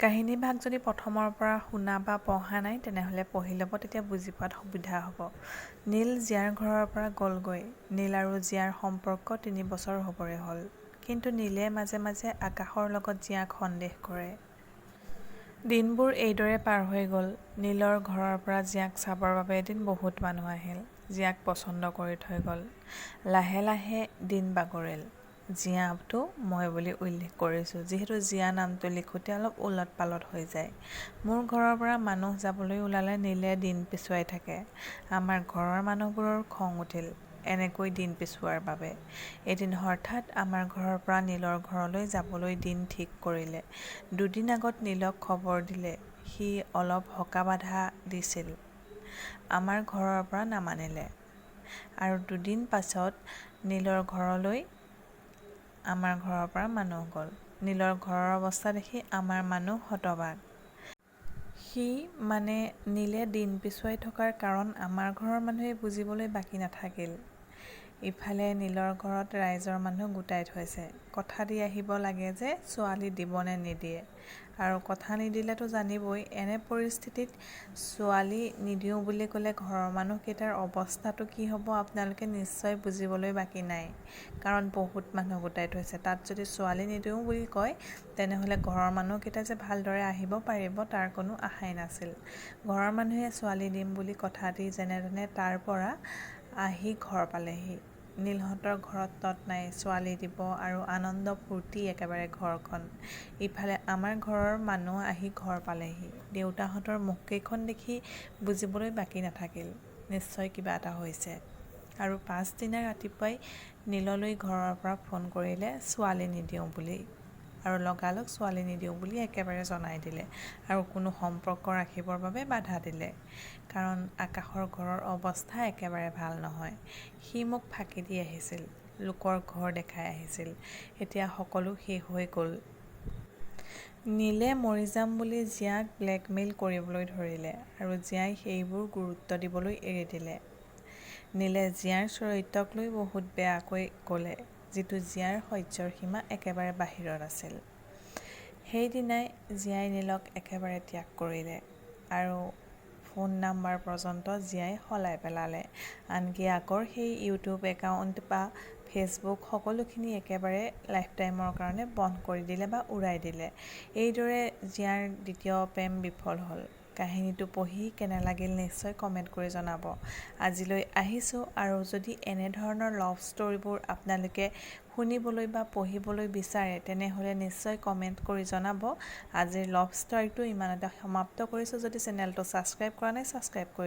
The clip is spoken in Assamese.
কাহিনীভাগ যদি প্ৰথমৰ পৰা শুনা বা পঢ়া নাই, তেনেহ'লে পঢ়ি ল'ব, তেতিয়া বুজি পোৱাত সুবিধা হ'ব। নীল জীয়াৰ ঘৰৰ পৰা গ'লগৈ। নীল আৰু জীয়াৰ সম্পৰ্ক 3 বছৰ হ'বৰে হ'ল। কিন্তু নীলে মাজে মাজে আকাশৰ লগত জীয়াক সন্দেহ কৰে। দিনবোৰ এইদৰে পাৰ হৈ গ'ল। নীলৰ ঘৰৰ পৰা জীয়াক চাবৰ বাবে এদিন বহুত মানুহ আহিল। জীয়াক পচন্দ কৰি থৈ গ'ল। লাহে লাহে দিন বাগৰিল। জীয়াটো মই বুলি উল্লেখ কৰিছোঁ, যিহেতু জীয়া নামটো লিখোঁতে অলপ ওলট পালট হৈ যায়। মোৰ ঘৰৰ পৰা মানুহ যাবলৈ ওলালে নীলে দিন পিছুৱাই থাকে। আমাৰ ঘৰৰ মানুহবোৰৰ খং উঠিল এনেকৈ দিন পিছুৱাৰ বাবে। এদিন হঠাৎ আমাৰ ঘৰৰ পৰা নীলৰ ঘৰলৈ যাবলৈ দিন ঠিক কৰিলে। দুদিন আগত নীলক খবৰ দিলে। সি অলপ হকা-বাধা দিছিল। আমাৰ ঘৰৰ পৰা নামানিলে। আৰু দুদিন পাছত নীলৰ ঘৰলৈ আমাৰ ঘৰৰ পৰা মানুহ গ'ল। নীলৰ ঘৰৰ অৱস্থা দেখি আমাৰ মানুহ হতবাক। সি মানে নীলে দিন পিছুৱাই থকাৰ কাৰণ আমাৰ ঘৰৰ মানুহে বুজিবলৈ বাকী নাথাকিল। ইফালে নীলৰ ঘৰত ৰাইজৰ মানুহ গোটাই থৈছে। কথা দি আহিব লাগে যে ছোৱালী দিব নে নিদিয়ে। আৰু কথা নিদিলেতো জানিবই, এনে পৰিস্থিতিত ছোৱালী নিদিওঁ বুলি ক'লে ঘৰৰ মানুহকেইটাৰ অৱস্থাটো কি হ'ব, আপোনালোকে নিশ্চয় বুজিবলৈ বাকী নাই। কাৰণ বহুত মানুহ গোটাই থৈছে। তাত যদি ছোৱালী নিদিওঁ বুলি কয়, তেনেহ'লে ঘৰৰ মানুহকেইটা যে ভালদৰে আহিব পাৰিব, তাৰ কোনো আশাই নাছিল। ঘৰৰ মানুহে ছোৱালী দিম বুলি কথা দি যেনে তেনে তাৰ পৰা আহি ঘৰ পালেহি। নীলহঁতৰ ঘৰত তত নাই, ছোৱালী দিব আৰু আনন্দ ফূৰ্তি একেবাৰে ঘৰখন। ইফালে আমাৰ ঘৰৰ মানুহ আহি ঘৰ পালেহি। দেউতাহঁতৰ মুখকেইখন দেখি বুজিবলৈ বাকী নাথাকিল, নিশ্চয় কিবা এটা হৈছে। আৰু পাছদিনা ৰাতিপুৱাই নীললৈ ঘৰৰ পৰা ফোন কৰিলে ছোৱালী নিদিওঁ বুলি, আৰু লগালগ ছোৱালী নিদিওঁ বুলি একেবাৰে জনাই দিলে আৰু কোনো সম্পৰ্ক ৰাখিবৰ বাবে বাধা দিলে। কাৰণ আকাশৰ ঘৰৰ অৱস্থা একেবাৰে ভাল নহয়। সি মোক ফাঁকি দি আহিছিল, লোকৰ ঘৰ দেখাই আহিছিল। এতিয়া সকলো শেষ হৈ গ'ল। নীলে মৰি যাম বুলি জীয়াক ব্লেকমেইল কৰিবলৈ ধৰিলে আৰু জীয়াই সেইবোৰ গুৰুত্ব দিবলৈ এৰি দিলে। নীলে জীয়াৰ চৰিত্ৰক লৈ বহুত বেয়াকৈ ক'লে, যিটো জীয়াৰ সহ্যৰ সীমা একেবাৰে বাহিৰত আছিল। সেইদিনাই জীয়াই নীলক একেবাৰে ত্যাগ কৰিলে আৰু ফোন নাম্বাৰ পৰ্যন্ত জীয়াই সলাই পেলালে। আনকি আগৰ সেই ইউটিউব একাউণ্ট বা ফেচবুক সকলোখিনি একেবাৰে লাইফ টাইমৰ কাৰণে বন্ধ কৰি দিলে বা উৰাই দিলে। এইদৰে জীয়াৰ দ্বিতীয় প্ৰেম বিফল হ'ল। কাহিনীটো পঢ়ি কেনে লাগিল, নিশ্চয় কমেণ্ট কৰি জনাব। আজিলৈ আহিছোঁ। আৰু যদি এনেধৰণৰ লভ ষ্টৰিবোৰ আপোনালোকে শুনিবলৈ বা পঢ়িবলৈ বিচাৰে, তেনেহ'লে নিশ্চয় কমেণ্ট কৰি জনাব। আজিৰ লভ ষ্টৰিটো ইমানতে সমাপ্ত কৰিছোঁ। যদি চেনেলটো ছাবস্ক্ৰাইব কৰা নাই, ছাবস্ক্ৰাইব কৰি